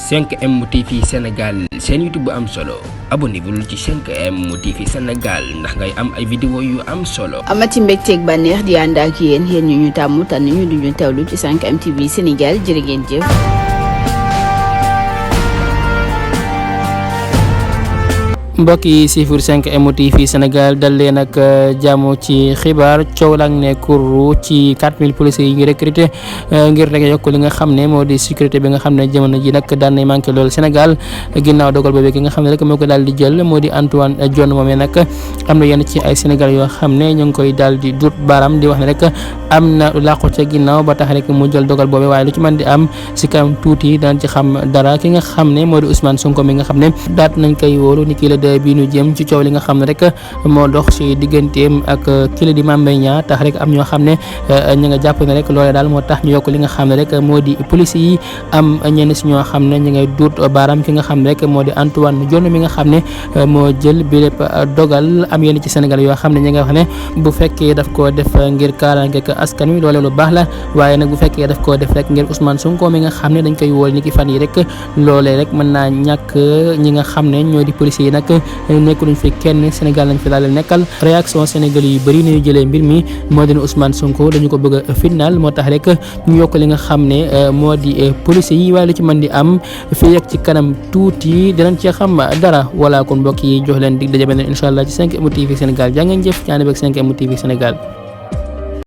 5M TV Sénégal seen YouTube bu am solo abonnez-vous ci 5M TV Sénégal ndax ngay am ay vidéo yu am solo. amati mbégteeg bànneex di ànd ak yéen ñu tàmm tànn ñu duñu teewlu ci 5M TV Sénégal jërë ngeen jëf. mbokk yi siifur 5M TV Sénégal dal leen ak jàmm ci xibaar coow la ne kurru ci 4000 policiers yi ñu recruté ngir rek yokk li nga xam ne moo di sécurité bi nga xam ne jamono ji nag daan nay manqué loolu Sénégal ginnaaw dogal boobu ki nga xam ne rek moo ko daal di jël moo di Antoine Diome moomee nag am na yenn ci ay Sénégal yoo xam ne ñu ngi koy daal di dut baaraam di wax ne rek am na làqu ca ginnaaw ba tax rek mu jël dogal boobu waaye lu ci mën di am si kanam tuuti daan ci xam dara ki nga xam ne moo di Ousmane Sonko mi nga xam ne daat nañ koy wóolu ni kii la bi ñu jëm ci coow li nga xam ne rek moo dox ci digganteem ak kii di Mame Mbaye Niang tax rek am ñoo xam ne ñu nga jàpp ne rek loolee daal moo tax ñu yokk li nga xam ne rek moo di police yi am ñenn si ñoo xam ne ñu ngay duut baaraam ki nga xam ne rek moo di Antoine Diome mi nga xam ne moo jël bi lépp dogal am yenn ci Sénégal yoo xam ne ñi nga wax ne bu fekkee daf koo def ngir kaaraange ak askan wi loolee lu baax la waaye nag bu fekkee daf koo def rek ngir Ousmane Sonko mi nga xam ne dañ koy wóol ni ki fan yi rek loolee rek mën naa ñàkk ñi nga xam ne ñoo di police yi nag nekkuluñ fi kenn Sénégal lañ fi daal nekkal réaction Sénégal yu bëri nañu jëlee mbir mi moo di Ousmane Sonko dañu ko bëgg a final moo tax rek ñu yokk li nga xam ne moo di police yi waaye lu ci mën di am fii ak ci kanam tuuti dinañ ci xam dara wala kon mbokk yi jox leen dig daje beneen incha allah ci 5M TV Sénégal jaa ngeen jëf ci ànd ak 5M TV Sénégal.